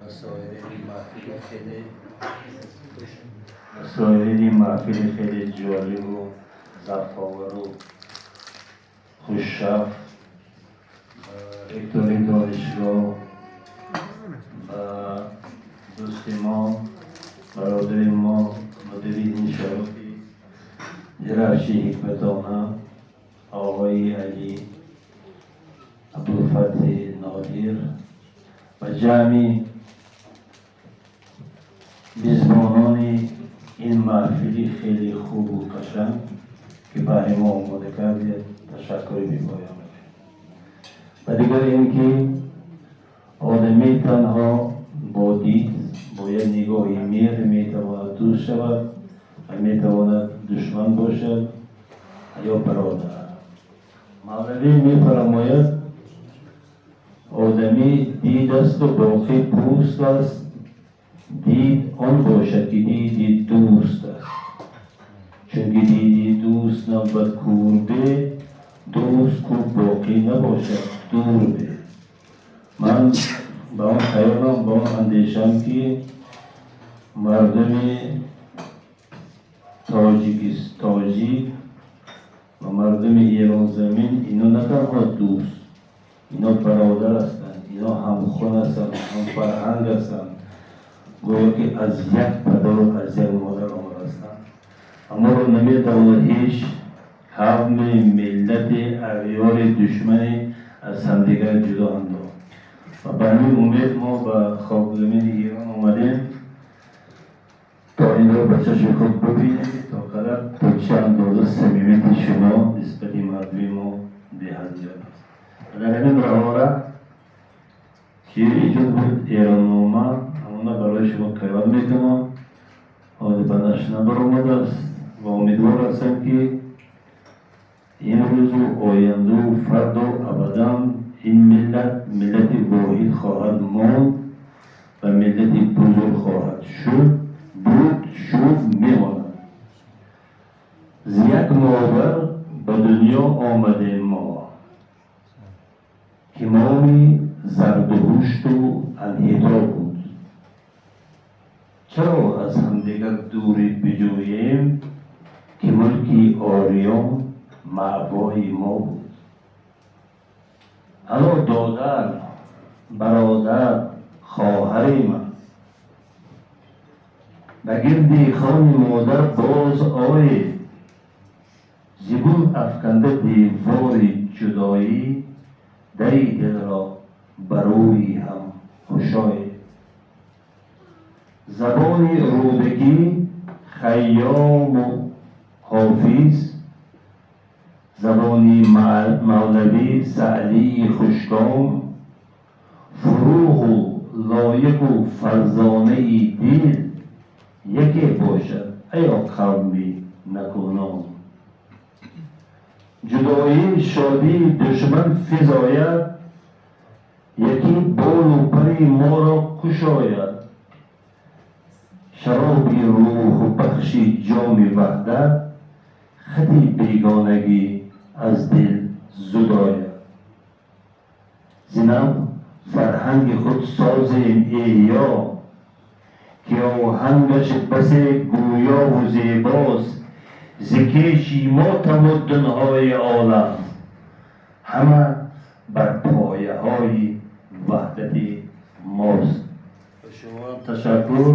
ва соири маҳфили хеле ҷолибу завқовару хушшафт, ректори донишгоҳ ва дӯсти мо, бародари мо, мудири иншооти Дарафши Ҳикматона, оғои Алӣ Абдулфатҳи Нодир ва ҷамъи мизбонони ин маҳфили хеле хубу қашанг, ки баҳри мо омода кардед, ташаккури бепоён мекунем. Ва дигар ин ки одамӣ танҳо бо дид, бо як нигоҳи меҳр метавонад дӯст шавад ва метавонад душман бошад ё бародар. Мавлавӣ мефармояд: «Одамӣ дид асту боқӣ пӯст аст, дид он бошад, ки диди дӯст аст. Чунки диди дӯст набуд кур бе, дӯст ку боқӣ набошад дур бе». Ман ба он хаёлам, ба он андешам, ки мардуми тоҷик ва мардуми Эронзамин ино на танҳо дӯст, ино бародар ҳастанд, ино ҳамхун ҳастанд, ҳамфарҳанг ҳастанд, гӯё ки аз як падару аз як модар омада ҳастанд. Аммо наметавонад ҳеҷ қавми, миллати ағёри душмане аз ҳамдигар ҷудо андохт. Ва ба ҳамин умед мо ба хокзамини Эрон омадем, то инро ба чашми худ бибинем, то қадар, то чӣ андоза самимияти шумо нисбати мардуми мо беҳад зиёд аст. Ва дар ҳамин роҳора шеъри эҷод буд, «Эроннома», ҳамона барои шумо қироат мекунам. Ҳоло ба нашр набаромадааст ва умедвор ҳастам, ки имрӯзу ояндаву фардо абадан ин миллат миллати воҳид хоҳад монд ва миллати бузург хоҳад шуд, буд, шуд, мемонад. Зи як модар ба дунё омадем мо, ки моми Зардуҳушту Анҳито буд. Чаро аз ҳамдигар дурӣ биҷӯем, ки мулки Ориён маъвои мо буд? Ало додар, бародар, хоҳари ман, ба гирди хони модар боз оед. Зи бун афканда девори ҷудоӣ, дари дилро ба рӯи ҳам кушоед. Забони Рӯдакӣ, Хайёму Ҳофиз, забони Мавлавӣ, Саъдии хушком, Фурӯғу Лоиқу Фарзонаи дил яке бошад, аё қавми накӯном. Ҷудоӣ шодии душман физояд, якӣ болу пари моро кушояд. Шароби рӯҳбахши ҷоми ваҳдат хати бегонагӣ аз дил зудояд. Зи нав фарҳанги худ созем эҳё, ки оҳангаш басе гӯёву зебост. Зи кеши мо тамаддунҳои олам ҳама бар пояҳои ваҳдати мост. Ба шумо ташаккур.